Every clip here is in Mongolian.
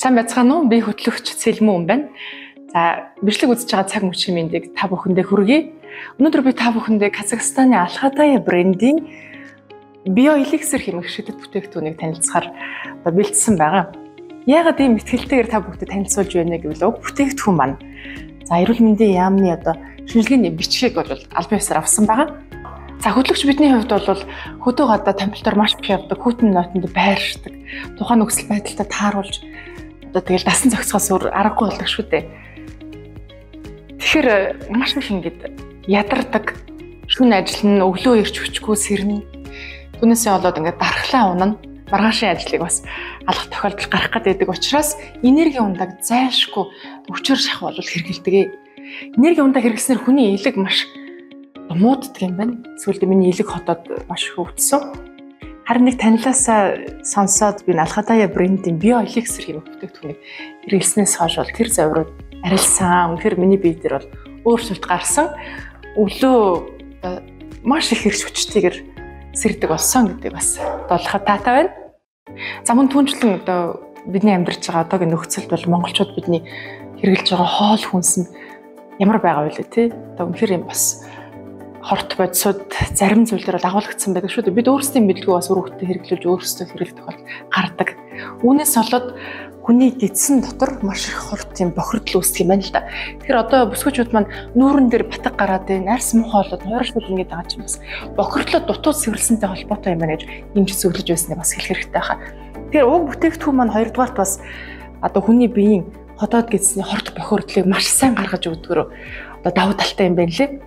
Сайн байцгаана уу? Би хөтлөгч Цэлмэн юм байна. За, бичлэг үзэж байгаа цаг мөчийн мэндийг та бүхэндээ хүргэе. Өнөөдөр би та бүхэндээ Казахстаны Алхадая брендийн биоэликсир хэмээх шидэт бүтээгдэхүүнийг танилцахаар одоо бэлдсэн байгаа. Яагаад ийм ихтгэлтэйгээр та бүхэндээ танилцуулж байна гэвэл уг бүтээгдэхүүн маань за эрүүл мэндийн яамны одоо шинжилгээний бичгийг бол албан ёсоор авсан байгаа. За, хөтлөгч бидний хувьд бол хөдөө гадаа томилтоор маш их явдаг, хүйтэн нойтонд байршдаг, тухайн нөхцөл байдалтай тааруулж одоо тэгэл дасан зохицохоос өөр аргагүй болдог шүү дээ. Тэгэхээр маш их ингээд ядардаг, шүн ажил нь өглөө ирч хүчгүй сэрнэ. Түүнээсээ болоод ингээд дархлаа унана. Маргаашийн ажлыг бас алах тохиолдол гарах гэдэг учраас энерги ундаг зайлшгүй өвчөр шах бол хэрэгэлдэг. Энерги ундаа хэрэглэснээр хүний элэг маш мууддаг юм байна. Сүүлдээ миний элэг хотод маш их өвдсөн. Харин нэг танилаасаа сонсоод би Алхадая брендийн биоэликсир хэмээх бүтээгдэхүүнийг хэрэглэснээс хойш бол тэр заврууд арилсан. Үнэхээр миний бие дээр бол өөрчлөлт гарсан. Өглөө маш их хэрч хүчтэйгээр сэрдэг болсон гэдэг бас долоход таатай байна. За, мөн түнчлэн одоо бидний амьдарч байгаа одоогийн нөхцөлд бол монголчууд бидний хэрэглэж байгаа хоол хүнс нь ямар байгаа вэ те? Одоо үнэхээр юм бас хорт бодисууд зарим зүйлээр бол агуулгдсан байдаг шүү дээ. Бид өөрсдийн мэдлгүй бас үр хөвгтөд хэрэглүүлж өөрсдөө хэрэглэх тохиолдол гардаг. Үүнээс болоод хүний гидсэн дотор маш их хорт юм бохирдол үүсдэг юм байна л да. Тэгэхээр одоо бүсгүүчүүд маань нүүрэн дээр батг гараад байна, арьс муухай болоод нууршуул ингээд байгаа чинь бас бохирдлоо дутуу цэвэрлсэнтэй холбоотой юм байна гэж эмч зөвлөж байсныг бас хэлэх хэрэгтэй байхаа. Тэгэхээр уг бүтээгдэхүүн маань хоёрдугаарт бас одоо хүний биеийн ходоод гидсний хорт бохирдлыг маш сайн гаргаж өгдөгөөрөө одоо давуу талтай юм байна лээ.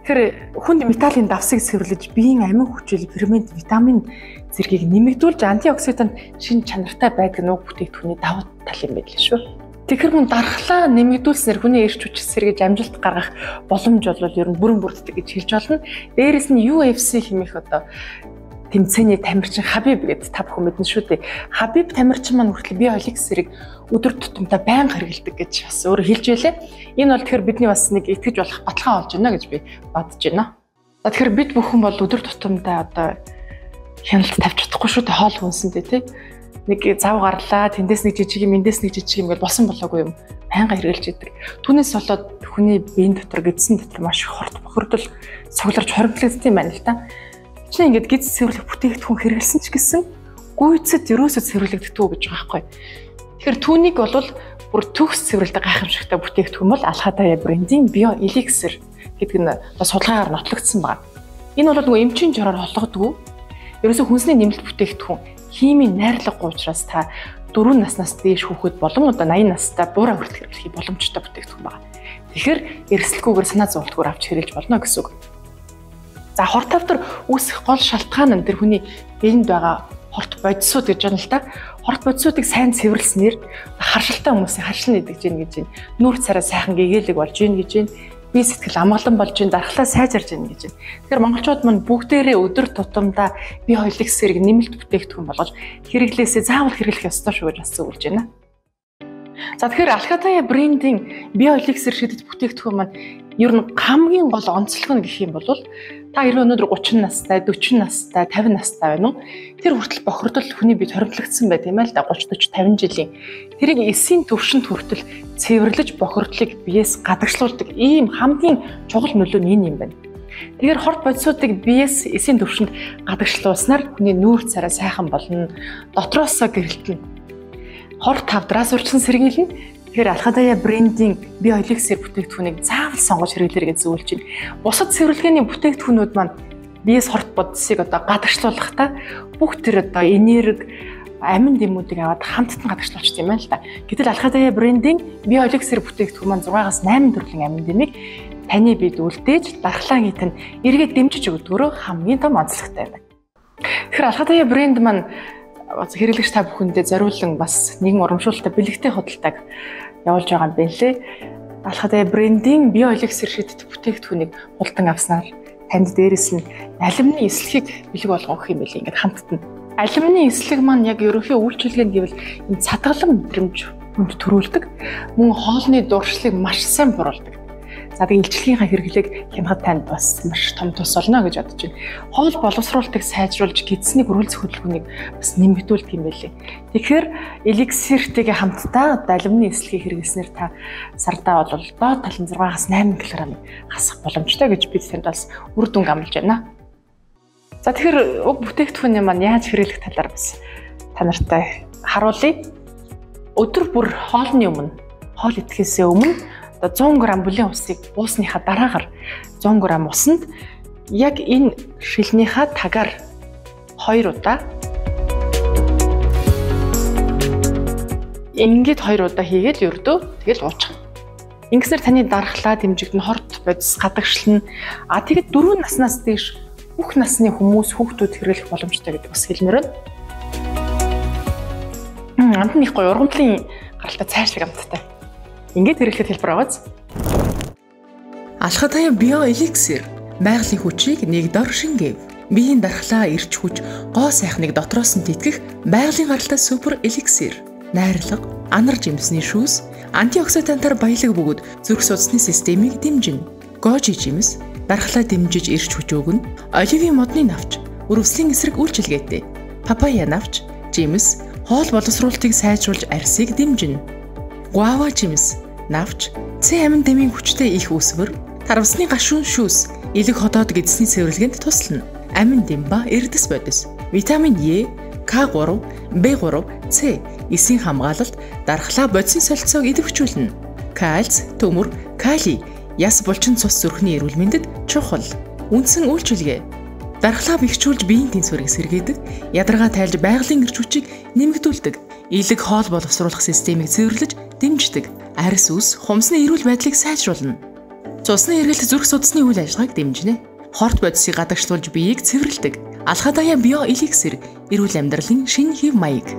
Тэгэхээр хүнд металлын давсыг цэвэрлэж биеийн амин хүчил, фермент, витамин зэргийг нэмэгдүүлж антиоксидант шин чанартай байдаг нь уг бүтээгдэхүүний давуу тал юм байл шүү. Тэгэхээр мөн дархлаа нэмэгдүүлснээр хүний эрч хүч сэргээж амжилт гаргах боломж бол ер нь бүрэн бүрддэг гэж хэлж болно. Дээрээс нь UFC хэмээх одоо тэмцээний тамирчин Хабиб гэдэг та бүхэн мэднэ шүү дээ. Хабиб тамирчин маань хүртэл биоэликсирыг өдөр тутамдаа байнга хэрэглэдэг гэж бас өөрөө хэлж байлээ. Энэ бол тэгэхээр бидний бас нэг итгэж болох баталгаа болж байна гэж би бодож байна. За, тэгэхээр бид бүхэн бол өдөр тутамдаа одоо хяналт тавьж чадахгүй шүү дээ хоол хүнсэндээ тий. Нэг зав гарлаа, тэндээс нэг жижиг юм, эндээс нэг жижиг юм гэж болсон болоогүй юм байнга хэрэглэж идэг. Түүнээс болоод хүний биеийн дотор, гэдсэн дотор маш их хорт бохирдол цугларч хоримтлагдсан юм байна л та. Чи ингээд гиз цэвэрлэх бүтээгдэхүүн хэрэглэсэн ч гэсэн гүйцэд ерөөсөө цэвэрлэгддэггүй гэж байгаа байхгүй. Тэгэхээр түүнийг бол бүр төгс цэвэрлэдэг гайхамшигтай бүтээгдэхүүн бол Алхадая брендийн биоэликсир гэдэг нь судалгаагаар нотлогдсон байна. Энэ бол нөгөө эмчийн жороор олгодгүй. Ерөөсөө хүнсний нэмэлт бүтээгдэхүүн химийн найрлагагүй учраас та 4 наснаас дээш хүүхэд болон одоо 80 настай буураа хүртэл хэрэглэх боломжтой бүтээгдэхүүн байна. Тэгэхээр эрсдэлгүйгээр санаа зовлтгоор авч хэрэглэж болно гэсэн үг. За, хорт хавдар үүсэх гол шалтгаан нь тэр хүний биед байгаа хорт бодисууд гэж байна л та. Хорт бодисуудыг сайн цэвэрлснээр харшилтай хүмүүсийн харшил нэгдэж гин гэж байна. Нүүр царай сайхан гэгээлэг болж гин гэж байна. Бие сэтгэл амгалан болж гин, дархлаа сайжарж гин гэж байна. Тэгэхээр монголчууд мань бүгдээрээ өдөр тутамдаа биоэликсирыг нэмэлт бүтээгдэхүүн болгож хэрэглээсээ заавал хэрэглэх ёстой шүү гэж бас зөвлөж байна. За, тэгэхээр Алхадая брендийн биоэликсир шидэт бүтээгдэхүүн маань ер нь хамгийн гол онцлог нь гэх юм бол та хэрвээ өнөөдөр 30 настай, 40 настай, 50 настай байна уу? Тэр хүртэл бохирдол хүний биед хоримтлагдсан байт юм аа л да 30 40 50 жилийн. Тэрийг эсийн төвшөнд хүртэл цэвэрлэж бохирдлыг биеэс гадагшлуулдаг ийм хамгийн чухал нөлөө нь энэ юм байна. Тэгэхээр хорт бодисуудыг биеэс эсийн төвшөнд гадагшлуулснаар хүний нүүр царай сайхан болно. Дотроосоо гэрэлтэнэ. Хорт хавдраас урьдчилан сэргийлнэ. Тэгэхээр Алхадая брендийн биоэликсир бүтээгдэхүүнийг заавал сонгож хэрэглээрэй гэж зөвлөж байна. Бусад цэвэрлэгээний бүтээгдэхүүнүүд маань биес хорт бодисыг одоо гадагшлуулахдаа бүх тэр одоо энерги амин дэмүүдийг аваад хамттан гадагшлуулчихсан юм байна л да. Гэтэл Алхадая брендийн биоэликсир бүтээгдэхүүн маань 6-аас 8 төрлийн амин дэмийг таны биед үлдээж дархлаагийн тань эргээд дэмжиж өгдөгөөрөө хамгийн том онцлогтой байна. Тэгэхээр Алхадая брэнд маань хэрэглэгч та бүхэндээ зориулан бас нэгэн урамшуулалтай бэлэгтэй худалдааг явуулж байгаа юм байна лээ. Алхадая брендийн биоэликсир шидэт бүтээгдэхүүнийг худалдан авснаар танд дээрэс нь алюминий эслэгийг бэлэг болгон өгөх юм билээ. Ингээд хамттана. Алюминий эслэг маань яг ерөнхий үйлчилгээ нь гэвэл энэ цадгалан мэдрэмж хүнд төрүүлдэг. Мөн хоолны дуршлыг маш сайн буруулдаг. За тэгээ илчилгээнийхээ хэрэглээг хянахад танд бас маш том тус болно гэж бодож байна. Хоол боловсруулалтыг сайжруулж гэдсний гөрүүлзэх хөдөлгөөнийг бас нэмэгдүүлдэг юм байлээ. Тэгэхээр эликсиртэйгээ хамтдаа одоо алюминий эслэгийг хэрэглэснээр та сардаа бол доод тал нь 6-аас 8 кг хасах боломжтой гэж бид танд бас үр дүнг амлаж байна. За тэгэхээр уг бүтээгдэхүүний маань яаж хэрэглэх талаар бас та нартай харуулъя. Өдөр бүр хоолны өмнө, хоол идэхээсээ өмнө одоо 100 г бүлийн усыг уусныхаа дараагаар 100 г усанд яг энэ шилнийхаа тагаар 2 удаа ингээд 2 удаа хийгээл ердөө тэгэл уучих. Ингэснээр таны дархлаа дэмжигдэн, хорт бодис гадагшлна. А тэгэд 4 наснаас дээш бүх насны хүмүүс, хүүхдүүд хэрэглэх боломжтой гэдэг бас хэлмээр байна. Амт нь их гоё ургамлын гаралтай цайшлаг амттай. Ингээд хэрэглэхэд хэлбэр байгааз. Алхадая био эликсир байгалийн хүчийг нэг дор шингээв. Биеийн дархлаа, эрч хүч, гоо сайхныг дотроос нь тэтгэх байгалийн гаралтай супер эликсир. Найрлага, анар жимсний шүүс, антиоксидантаар баялаг бөгөөд зүрх судасны системийг дэмжинэ. Гожи жимс дархлаа дэмжиж эрч хүч өгнө. Оливын модны навч, өрөвслийн эсрэг үйлчилгээтэй. Папая навч, жимс хоол боловсруулалтыг сайжруулж арьсыг дэмжинэ. Гуава жимс, навч, С амин дэмийн хүчтэй их өсвөр, тарамсны гашуун шүүс, элэг ходоод гэдсний цэвэрлэгээнд туслана. Амин дэм ба эрдэс бодис, витамин Е, К3, Б3, С, эсийн хамгаалалт, дархлаа бодисын солилцоог идэвхжүүлнэ. Кальц, төмөр, кали, яс булчин цус зүрхний эрүүл мэндэд чухал. Үндсэн үйлчилгээ. Дархлаа бэхжүүлж биеийн тэнцвэрийг сэргээдэг, ядаргаа тайлж байгалийн эрч хүчийг нэмэгдүүлдэг, элэг хоол боловсруулах системийг цэвэрлэж дэмждэг, арьс үс, хумсны эрүүл байдлыг сайжруулна. Цусны эргэлт зүрх судасны үйл ажиллагааг дэмжинэ. Хорт бодисыг гадагшлуулж биеийг цэвэрлэдэг. Алхадая био эликсир эрүүл амьдралын шинэ хэв маяг.